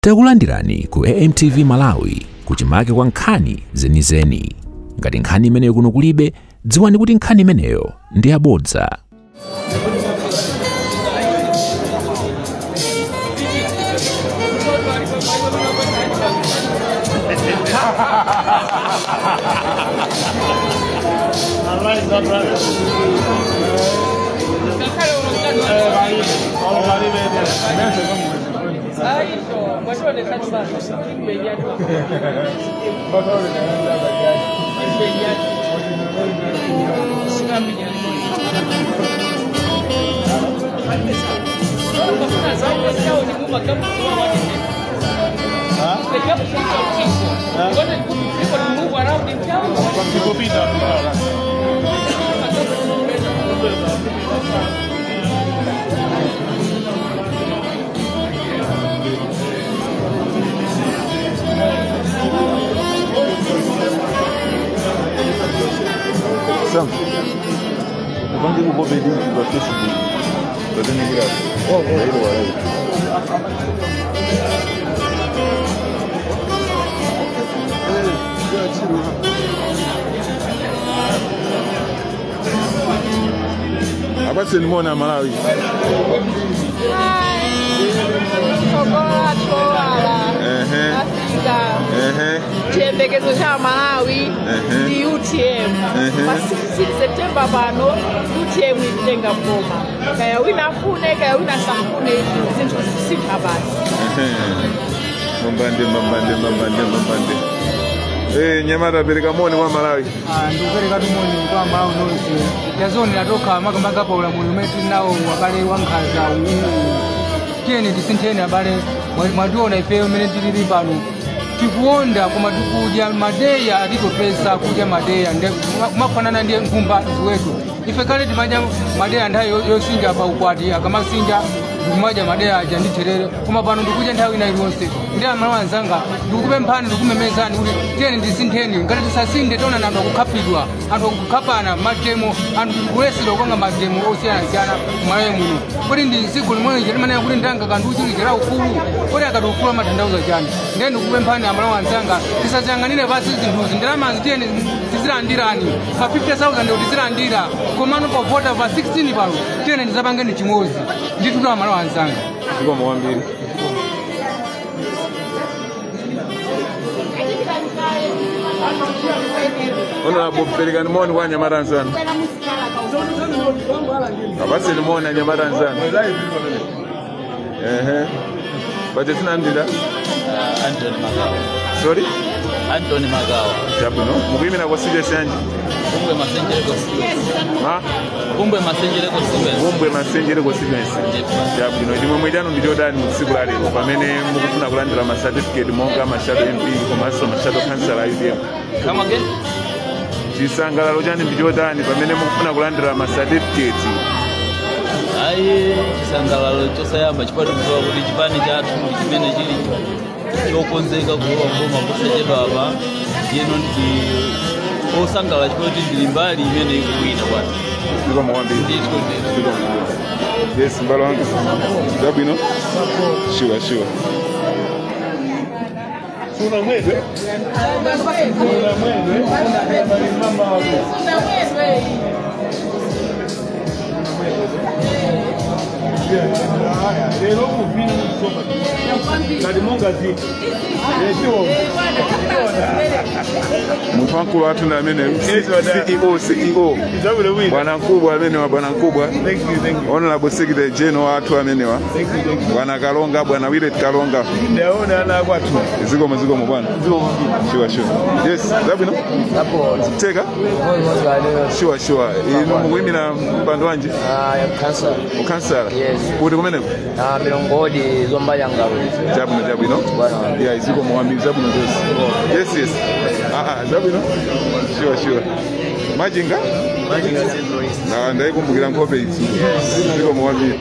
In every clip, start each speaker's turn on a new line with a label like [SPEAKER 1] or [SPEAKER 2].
[SPEAKER 1] Takulandirani ku AMTV Malawi kuchimake kwa nkhani zenizeni. Ngati nkhani imeneyo kuno kulibe, dziwani kuti nkhani imeneyo ndi yabodza.
[SPEAKER 2] Sam, upange kukope link kwa Facebook. Tadeni Oh, Abasi nimona Malawi.
[SPEAKER 3] Chiyembekezo cha Malawi ndi UTM. Pa 16 September pano UTM ikutenga boma. Kaya wina afune, kaya wina asafune, zinthu zikusintha basi.
[SPEAKER 2] Mbambande, mbambande, mbambande, mbambande. Nyamata pereka moni kwa Malawi.
[SPEAKER 4] Ndikupereka moni kwa Malawi nonse. Tazonera tokha makamaka pa ulamuliro umene tili nawo abale wankhanza uwu. Tiyeni tisintheni abale, mwationa ifeyo mmene tilili pano. Tikuonda koma tikudya madeya atitopesa kudya madeya kumafanana ndi nkhumba ziweto. Ife kale timadya madeya nthawi yosinja pa ukwati, akamasinja ndikumadya madeya aja ndi therere, koma pano ndikudya nthawi ina iliyonse. Ndi amalawi anzanga ndikukupemphani, ndikumemezani kuti tiyeni tisintheni. Ngati tisasinthe tiona anthu akukhapidwa, anthu akukhapana mademo, anthu kulesedwa kupanga mademo osiyanasiyana m'Malawi muno. Kodi ndi tsiku limene limanena kuti ndanga kanthu uchilikira ufulu, kodi akati ufulu amatanthauza chani? Ndiye ndikukupemphani amalawi anzanga tisaziyang'anire pansi zinthuzi. Ndalamazi tiyeni tizilandirani pa 50,000 tizilandira, komano povota pa 16 pano tiyeni tizapangeni chimodzi. Ndithu amalawi anzanga.
[SPEAKER 2] Zikomo kwambiri. Honorable pereka moni kwa Nyamata anzanu. Abasi moni kwa Nyamata anzanu. Baje ndira?
[SPEAKER 5] Anthony Magawa.
[SPEAKER 2] Sorry?
[SPEAKER 5] Anthony Magawa.
[SPEAKER 2] Chabwino. Mukuyimira kwa CJ yanji?
[SPEAKER 5] Bumbwe Masenjere constituency.
[SPEAKER 2] Ma?
[SPEAKER 5] Bumbwe Masenjere constituency.
[SPEAKER 2] Bumbwe Masenjere constituency. Chabwino. Chimwemwe chanu ndi chodani tsiku la lero pamene mukufuna kulandira ma certificate monga ma shadow MP komanso ma shadow councillor UTM.
[SPEAKER 5] Come again?
[SPEAKER 2] Chisangalalo chanu ndi chodani pamene mukufuna kulandira ma certificate.
[SPEAKER 5] Ayi, chisangalalo chosayamba chifukwa tikudziwa kuti chipani chathu ndi chimene chili chokonzeka kulowa boma posachedwa apa. Yeno ndi osangalala chifukwa kuti ndili mbali imene ikuwina bwana.
[SPEAKER 2] Zikomo kwambiri. Yes, mbalo wangu. Chabwino? Sure, sure. Suna mwedwe? Suna mwedwe?
[SPEAKER 3] Suna mwedwe.
[SPEAKER 2] Munthu wamkulu wathu ndi amene CEO bwana mkubwa amenewa, bwana mkubwa Honorable Secretary General wathu amenewa, bwana Kalonga, bwana Willet Kalonga. Zikomo zikomo bwana. Sure, sure. Yes, zabwino? Teka? Sure, sure. Inu mukuyimira mpando wanji?
[SPEAKER 6] Councillor.
[SPEAKER 2] Councillor?
[SPEAKER 6] Yes.
[SPEAKER 2] Kuti kumeneko?
[SPEAKER 6] Milongodi Zomba Yangawe.
[SPEAKER 2] Chabwino, chabwino. Yeah, zikomo kwambiri, zabwino zonse. Yes, yes. Zabwino? Sure, sure. Majinga?
[SPEAKER 6] Majinga Central East.
[SPEAKER 2] Na ndaikumbukira nkhope izi. Zikomo kwambiri.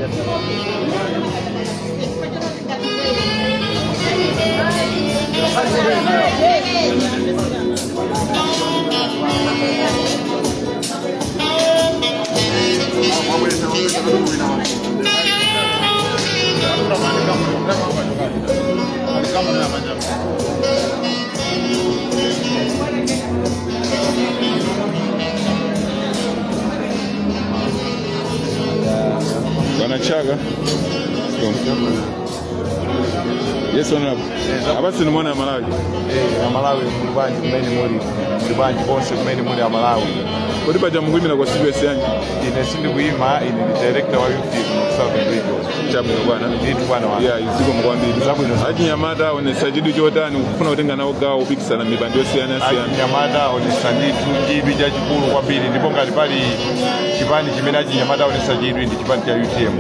[SPEAKER 2] Bwana Chaga. Yes, honorable. Abasi ni mwana Malawi.
[SPEAKER 7] Malawi muli kumene muli muli bonse kumene muli ya Malawi.
[SPEAKER 2] Kodi paja mukuyimira kwa CBS yanji?
[SPEAKER 7] Ine sindikuyima, ine ndi director wa youth Southern Region.
[SPEAKER 2] Chabwino bwana.
[SPEAKER 7] Nditu bwana wa.
[SPEAKER 2] Yeah, iziko mkwambiri.
[SPEAKER 7] Zabwino.
[SPEAKER 2] Achinyamata onesa chidwi chotani kufuna kutenga nawo gawo kupikisana mipando yosiyana siyana.
[SPEAKER 7] Achinyamata onesa ndithu chidwi chachikulu kwambiri ndipo ngati pali chipani chimene achinyamata onesa chidwi ndi chipani cha UTM.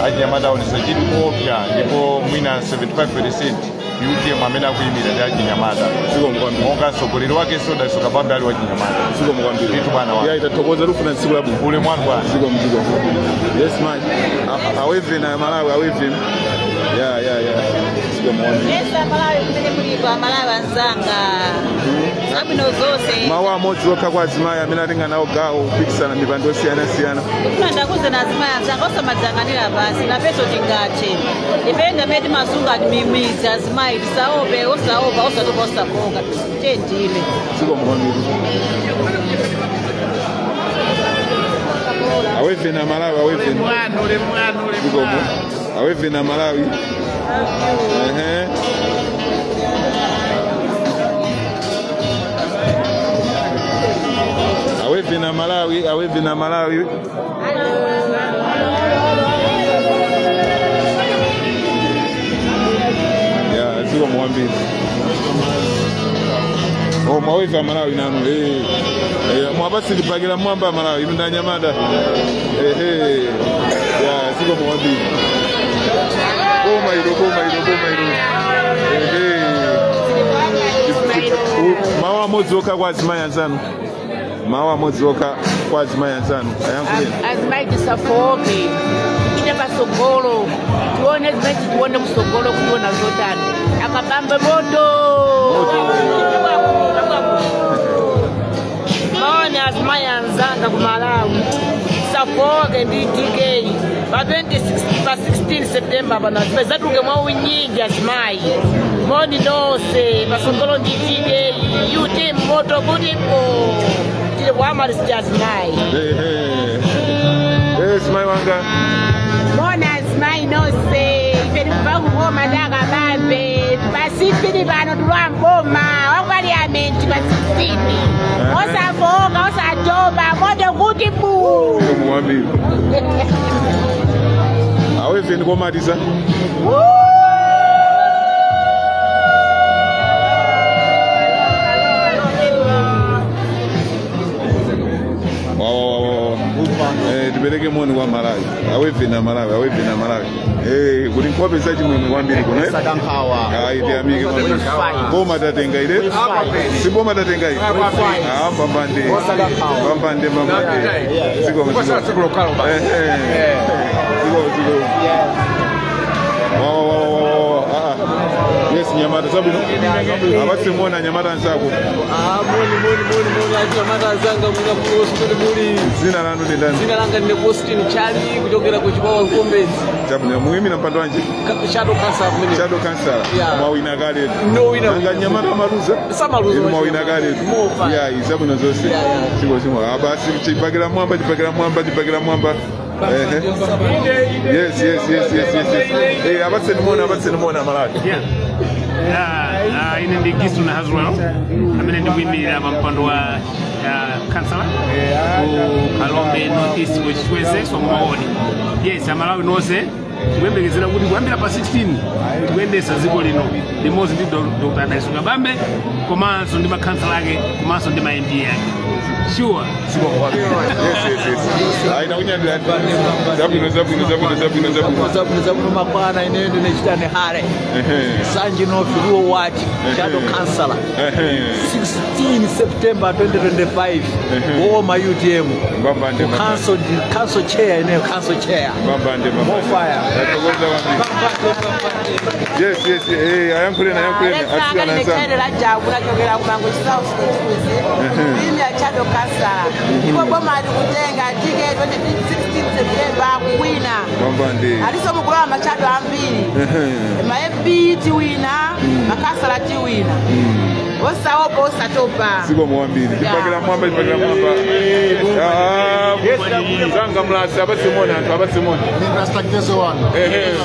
[SPEAKER 7] Achinyamata onesa chidwi koopsa ndipo mwina 75% UTM amene akuyimira ndi achinyamata. Monga mtsogoleri wake soda Kabambe ali wachinyamata.
[SPEAKER 2] Ziko mkwambiri.
[SPEAKER 7] Nditu bwana wa.
[SPEAKER 2] Yeah, itathokoza lufuna tsiku labwino.
[SPEAKER 7] Ule mwana bwana.
[SPEAKER 2] Ziko mziko. Yes man. Aweve na Malawi aweve. Yeah. Ziko mkwambiri.
[SPEAKER 8] Yes, Malawi kumene muliko Malawi anzanga. Zabwino zonse.
[SPEAKER 2] Mawu amodzi okha kwa azimayi amene atenga nawo gawo kupikisana mipando yosiyana-siyana.
[SPEAKER 8] Ndifuna ndakuze na azimayi anzanga osamadzanganira basi napeso tingathe. Ife ndamene timasunga timimidzi azimayi tisaope osaopa osatopa osafoka. Tiyendime.
[SPEAKER 2] Ziko mkwambiri. Aweve na Malawi aweve. Aweve na Malawi. Aweve na Malawi, aweve na Malawi. Yeah, ziko mwambiri. Oh, mwaweva Malawi nanu. Mwabasi lipagila mwamba Malawi, ndanyamada. Yeah, ziko mwambiri. Boma ilo, boma ilo, boma ilo. Mawa amodzi okha kwa azimayi anzanu. Mawa amodzi okha kwa azimayi anzanu. Ayankhuleni.
[SPEAKER 3] Azimayi tisafoke. Tipite pasogolo. Tione zimayi tione kusogolo kutiona zotani. Akabambe moto.
[SPEAKER 6] Maoni azimayi anzanga ku Malawi. Tisafoke ndi DK. Pa 16 September pano azimayi zatuluke mwa unyinji azimayi. Moni nonse pasogolo ndi DK. UTM moto kulipo. Tili kuamalisi azimayi.
[SPEAKER 2] Azimayi wanga.
[SPEAKER 3] Mona azimayi nonse. Ife tikubva kungoma ndakabambe. Pasifini pano tulwa mboma. Wa parliament pa 16. Osafoka osatopa moto kuti bu.
[SPEAKER 2] Mwambiri. Aweve ndikomaliza. Tipereke moni kwa Malawi. Aweve na Malawi, aweve na Malawi. Kuti nkhope zachimwemwe kwambiri kuno. Ayi tiyamike kwambiri. Boma tatenga ile. Si boma tatenga ile. Ah, pambande. Pambande, pambande. Ziko ziko. Ziko ziko. Wow. Yes, nyamata zabwino. Abasi muona nyamata nzako.
[SPEAKER 9] Moni nyamata nzanga mwina kuositini muli.
[SPEAKER 2] Zina lanu ndi ndani?
[SPEAKER 9] Zina langa ndi Austin Chali kuchokera ku Chibawa Nkombezi.
[SPEAKER 2] Chabwino muyimira mpando wanje?
[SPEAKER 9] Shadow Council kumene.
[SPEAKER 2] Shadow Council. Mwawina kale.
[SPEAKER 9] No wina.
[SPEAKER 2] Nanga nyamata maluza?
[SPEAKER 9] Samaluza.
[SPEAKER 2] Mwawina kale. Yeah, zabwino zonse. Siko simo. Abasi chipakira mwamba, chipakira mwamba, chipakira mwamba. Yes. Hey, abatse nimona Malawi.
[SPEAKER 10] Yeah. Ine ndi Gisuna Haswell amene ndikuyimirira pa mpando wa kansala ku Kalombe North East Constituency Somaoni. Yes, Amalawi nonse tikuyembekezera kuti kuyambira pa 16 tikuyendesa dziko lino limodzi ndi Dr. Dalitso Kabambe komanso ndi makhansala ake komanso ndi ma MP ake. Sure.
[SPEAKER 2] Yes. Aina kunyadira. Zabwino. Zabwino
[SPEAKER 9] makwana ine ndinechitane hale. Sanji no Firuo Ward Shadow Councilor. 16 September 2025. Boma UTM. Council chair ine council chair.
[SPEAKER 2] Mbambande.
[SPEAKER 9] More fire.
[SPEAKER 2] Yes, yes, eh, ayankhuleni ayankhuleni. Atsikana
[SPEAKER 6] anzanu. Rajabu nachokera kumango South Constituency. Mimi ya shadow councillor. Ndipo boma alikutenga TK 2016 September kuwina.
[SPEAKER 2] Mambande.
[SPEAKER 6] Aliso mukulowa ma shadow ambiri. Ma MP tiwina, makasala tiwina. Osaopa osatopa.
[SPEAKER 2] Siko mwambiri. Chipakira mwamba chipakira mwamba. Ah, zanga mlasi abasimona anthu abasimona.
[SPEAKER 11] Ni Rasta wano.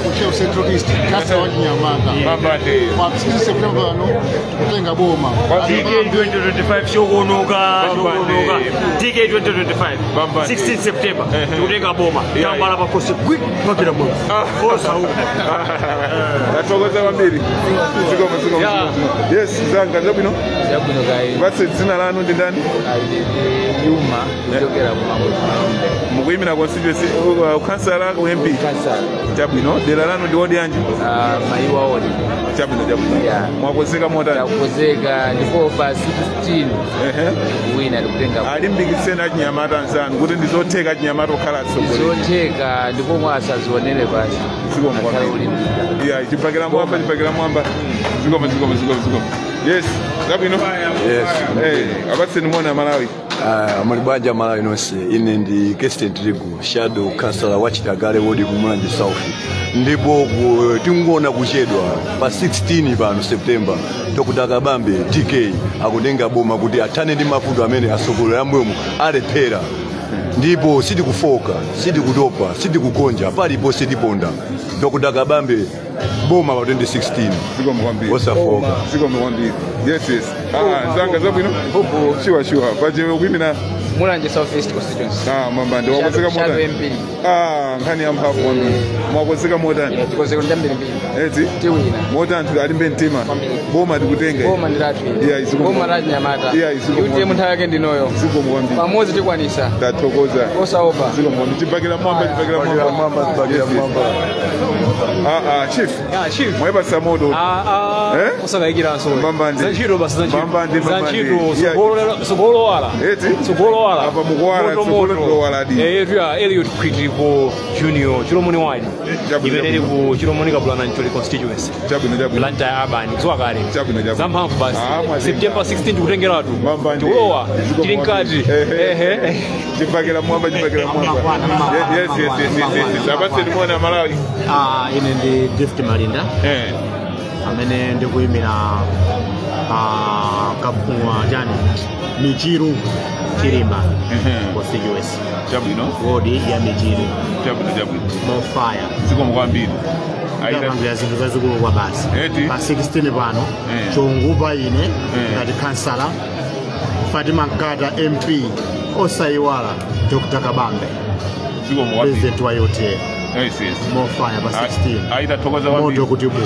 [SPEAKER 11] Kucheo Central East, kasa wa Nyamata.
[SPEAKER 2] Mambande.
[SPEAKER 11] Kwa 16 September ano kutenga boma.
[SPEAKER 12] TK 2025 shogonoka shogonoka. TK 2025 16 September kutenga boma. Tambala pakosi quick pakira boma. Osa huko.
[SPEAKER 2] Tatokoza kwambiri. Siko siko. Yes, zanga zabwino.
[SPEAKER 13] Zabwino kai.
[SPEAKER 2] Basi dzina lanu ndi ndani?
[SPEAKER 13] Yuma kuchokera kumango.
[SPEAKER 2] Mukuyimira constituency councillor ku MP.
[SPEAKER 13] Councillor.
[SPEAKER 2] Chabwino, dera lanu ndi wodi yanji?
[SPEAKER 13] Maiwa wodi.
[SPEAKER 2] Chabwino chabwino. Mwakozeka motani?
[SPEAKER 13] Takozeka ndipo pa 16. Wina ndikutenga.
[SPEAKER 2] Alimbikitseni achinyamata anzanu kuti ndizotheka achinyamata okhala atsogoleri.
[SPEAKER 13] Ndizotheka ndipo mwasazionere basi.
[SPEAKER 2] Zikomo kwambiri. Yeah, chipakira mwamba chipakira mwamba. Zikomo zikomo zikomo zikomo. Yes, zabwino.
[SPEAKER 14] Yes.
[SPEAKER 2] Eh, abatseni mona Malawi.
[SPEAKER 14] Muli Malawi nonse ine ndi Kirsten Trigu shadow councillor wa Chitagale wodi ku Mulanje South. Ndipo tingoona kuchedwa pa 16 pano September Dr. Kabambe TK akutenga boma kuti athane ndi mavuto amene asogolera mbwemo alephera. Ndipo sitikufoka, sitikutopa, sitikugonja, palipo sitiponda. Dr. Kabambe boma pa 2016.
[SPEAKER 2] Zikomo kwambiri.
[SPEAKER 14] Osafoka.
[SPEAKER 2] Zikomo kwambiri. Yes, yes. Ah, zanga zabwino. Sure, sure. Paje ukuyimira
[SPEAKER 13] Mulanje South East Constituency.
[SPEAKER 2] Ah, mambande wakozeka motani. Ah, nkhani ya mphamvu kwambiri. Mwakozeka motani.
[SPEAKER 13] Tikozeka ndambiri mbiri.
[SPEAKER 2] Eti?
[SPEAKER 13] Tiwina.
[SPEAKER 2] Motani alimbe mtima. Boma ndikutenga.
[SPEAKER 13] Boma ndilatu.
[SPEAKER 2] Yeah, iziko.
[SPEAKER 13] Boma la Nyamata.
[SPEAKER 2] Yeah, iziko.
[SPEAKER 13] UTM nthawi yake ndinoyo.
[SPEAKER 2] Zikomo kwambiri.
[SPEAKER 13] Pamodzi tikwanisa.
[SPEAKER 2] Tathokoza.
[SPEAKER 13] Osaopa.
[SPEAKER 2] Zikomo kwambiri. Chipakira mwamba, chipakira mwamba.
[SPEAKER 14] Chipakira mwamba.
[SPEAKER 2] Ah, ah, chief.
[SPEAKER 15] Yeah, chief.
[SPEAKER 2] Mwebasa moto.
[SPEAKER 15] Ah, ah.
[SPEAKER 2] Eh?
[SPEAKER 15] Osakayikira so.
[SPEAKER 2] Mambande.
[SPEAKER 15] Zantchito basi zantchito.
[SPEAKER 2] Mambande, mambande.
[SPEAKER 15] Zantchito. Sogolo wala.
[SPEAKER 2] Eti?
[SPEAKER 15] Sogolo wala.
[SPEAKER 2] Apa mukuwala, sogolo ndowala di.
[SPEAKER 15] Eh, tuya Elliot Critical Junior, Chilomoni wadi. Imene ku Chilomoni kabulana ncholi constituency.
[SPEAKER 2] Chabwino chabwino.
[SPEAKER 15] Blantyre Urban, kusowa kale.
[SPEAKER 2] Chabwino chabwino.
[SPEAKER 15] Zamphamvu basi. September 16 tikutengeratu.
[SPEAKER 2] Mambande.
[SPEAKER 15] Tikulowa. Tili mkati.
[SPEAKER 2] Ehe. Chipakira mwamba, chipakira mwamba. Yes, yes, yes, yes, yes. Abatseni mona Malawi.
[SPEAKER 16] Ah, ine ndi Gift Malinda.
[SPEAKER 2] Eh.
[SPEAKER 16] Amene ndikuyimira jani Michiru Chilima constituency.
[SPEAKER 2] Chabwino.
[SPEAKER 16] Wodi ya Michiru.
[SPEAKER 2] Chabwino chabwino.
[SPEAKER 16] More fire.
[SPEAKER 2] Zikomo kwambiri.
[SPEAKER 16] Aida zinthu zazikulu kwa basi. Pa 16 pano chongupa ine ngati kansala Fatima Nkata MP osaiwala Dr. Kabambe.
[SPEAKER 2] Zikomo kwambiri.
[SPEAKER 16] President wa UTM.
[SPEAKER 2] Yes, yes.
[SPEAKER 16] More fire pa 16.
[SPEAKER 2] Aida thokoza kwambiri.
[SPEAKER 16] Moto kuti bu.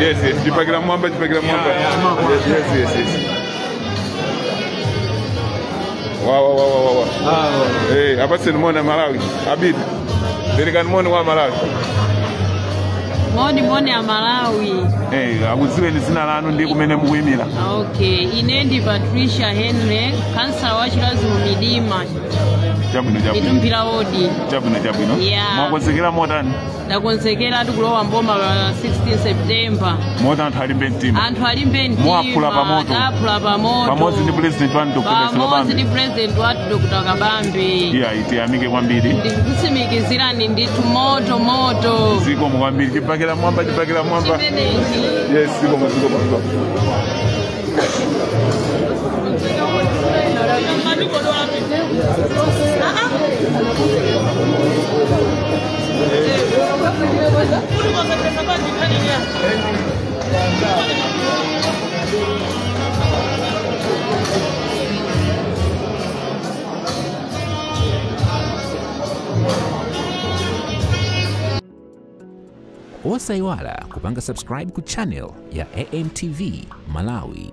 [SPEAKER 2] Yes, yes. Chipakira mwamba, chipakira mwamba. Yes, yes, yes. Wa wa wa wa wa. Eh, abatseni mona Malawi. Abid. Berekani moni wa Malawi.
[SPEAKER 17] Moni moni ya Malawi.
[SPEAKER 2] Eh, akudziweni dzina lanu ndi kumene mukuyimira.
[SPEAKER 17] Okay, ine ndi Patricia Henry, kansala wa Chiradzulu Midima.
[SPEAKER 2] Chabwino chabwino.
[SPEAKER 17] Mitumbira wodi.
[SPEAKER 2] Chabwino chabwino.
[SPEAKER 17] Yeah.
[SPEAKER 2] Mwakonzekera motani?
[SPEAKER 17] Ndakonzekera tikulowa mboma pa 16 September.
[SPEAKER 2] Motani anthu alimbe mtima.
[SPEAKER 17] Anthu alimbe mtima.
[SPEAKER 2] Mwaphula pamoto.
[SPEAKER 17] Taphula pamoto.
[SPEAKER 2] Pamodzi ndi president wanu Dr.
[SPEAKER 17] Pamodzi
[SPEAKER 2] Kabambe.
[SPEAKER 17] ndi president wathu Dr. Kabambe.
[SPEAKER 2] Yeah, itiyamike kwambiri.
[SPEAKER 17] Ndikutsimikizirani ndithu moto moto.
[SPEAKER 2] Zikomo kwambiri. Chipakira mwamba, chipakira mwamba.
[SPEAKER 17] Chimenechi.
[SPEAKER 2] Yes, zikomo zikomo zikomo.
[SPEAKER 1] Osaiwala kupanga subscribe ku channel ya AMTV Malawi.